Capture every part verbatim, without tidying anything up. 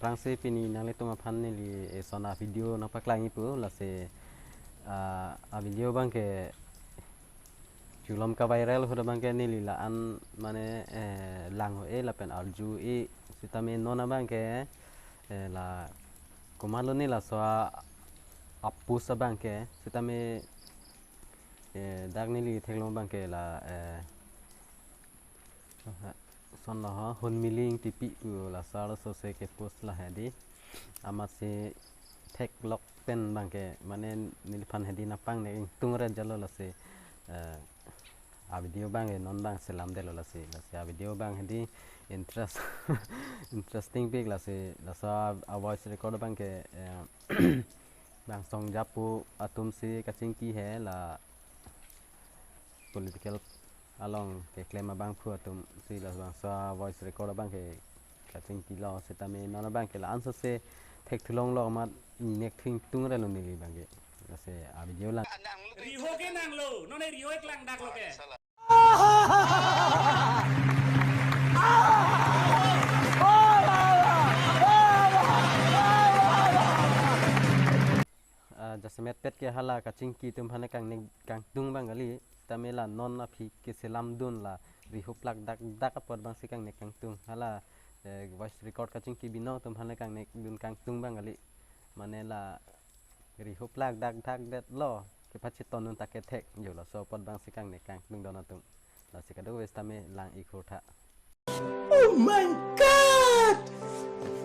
Aphrangsi pini nanglitum aphan neli eson a-video nangpaklangji pu, lasi, ah, a-video abangke chulom ka-viral ahut abangke neli la-an mane, eh, lang ho-e lapen arju-e sitame non abangke, eh, la komatlo ne laso a-, a-post abangke sitame, eh, dak neli theklong abangke la, eh, son lo ho, Hunmili Engtipi pu laso arloso si ke-post lahai di. Amatsi theklok pen abangke mane neliphan hedi nangpangnek ingtung ret jalo lasi, eh, a-video abangke non abang selamdetlo lasi, lasi a-video abang hedi interest, interesting pik lasi, laso a-, a-voice record abangke, eh, bang song japu atumsi kachingki he la political along keklem abangphu atumsi labangso a-voice record abangke kachingkilo sitame non abangke la-anso si thekthulong lo amat ingnek thu ingtung ret lo neli abangke. Lasi a-video lang. Riho ke nanglo, non e riho eklang dak lo ke. Ah, jasemet pet ke hala kachingki atum aphan kangnek kangtung abang kali, tame la non aphi keselamdun la riho plak dak dak apot abangsi kangnek kangtung. Hala, eh, voice record kachingki binong atum aphan kangnekdun kangtung abang kali. Mane la riho plak dak dak detlo, kepachitondun ta kethek, jo laso apot abangsi kangnek kangtung don atum. Lasi kadokave sitame lang-ik hur tha. Oh my God!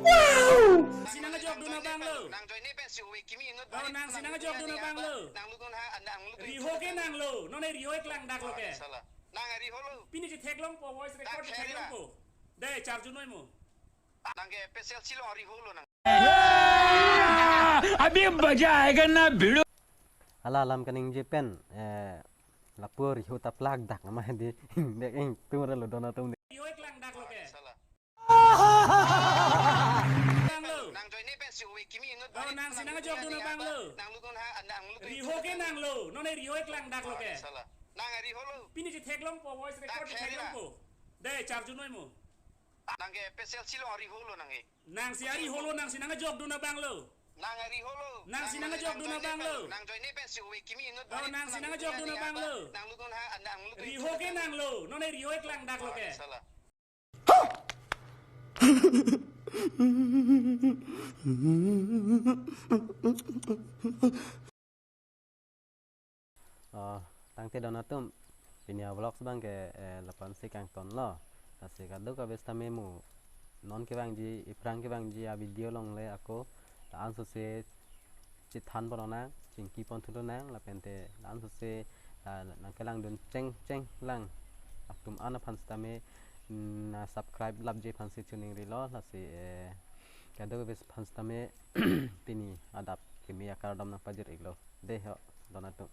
Wow! Nangsi nangkejokdun abang lo. Nang join ni pensi uwe kimi inut. Oh, nangsi nangkejokdun abang lo. Nang lukun ha, nang lukun. Riho ke nanglo, non e riho eklang dak lo ke. Salah. Nang riho lo. Pini chetheklongpo, voice record chetheklongpo. Dei, charju noi mo. Nang ke P S L C lo riho lo nang. अभी मजा आएगा ना भिड़ो. Hala alam kaningje pen, eh, lapu riho ta plak dak nama di ingnek ingtung ret lo don atum di. Riho eklang dak lo ke. Salah. Bang lo. Nang join ni pensi uwe kimi inut. Oh, nangsi nangkejokdun abang lo. Nang lukun ha, nang lukun. Riho ke nanglo, non e riho eklang dak lo ke. Salah. Nang riho lo. Pini chetheklongpo, voice record chetheklongpo. Dei, charju noi mo. Nang ke P S L C lo riho lo nang ke. Nangsi ariho lo, nangsi nangkejokdun abang lo. Nang riho lo. Nangsi nangkejokdun abang lo. Nang join ni pensi uwe kimi inut. Oh, nangsi nangkejokdun abang lo. Nang lukun ha, nang lukun. Riho ke nanglo, non e riho eklang dak lo ke. Salah. Oh, tangte don atum, pini a-vlogs abangke, eh, lapu-ansi kangtonlo. Lasi kadokave sitame mo non kevangji, iphrang kevangji a-video along le ako la-anso si chethanpon lonang, chingkipon thu lonang, lapente la-anso si, ah, nangkelangdun cheng cheng lang atum an aphan sitame, mm, na subscribe lapji aphansi choningrilo, lasi, eh, kadokave aphan sitame pini adap kimi akardom nangpajir-iklo. Dei ho, don atum.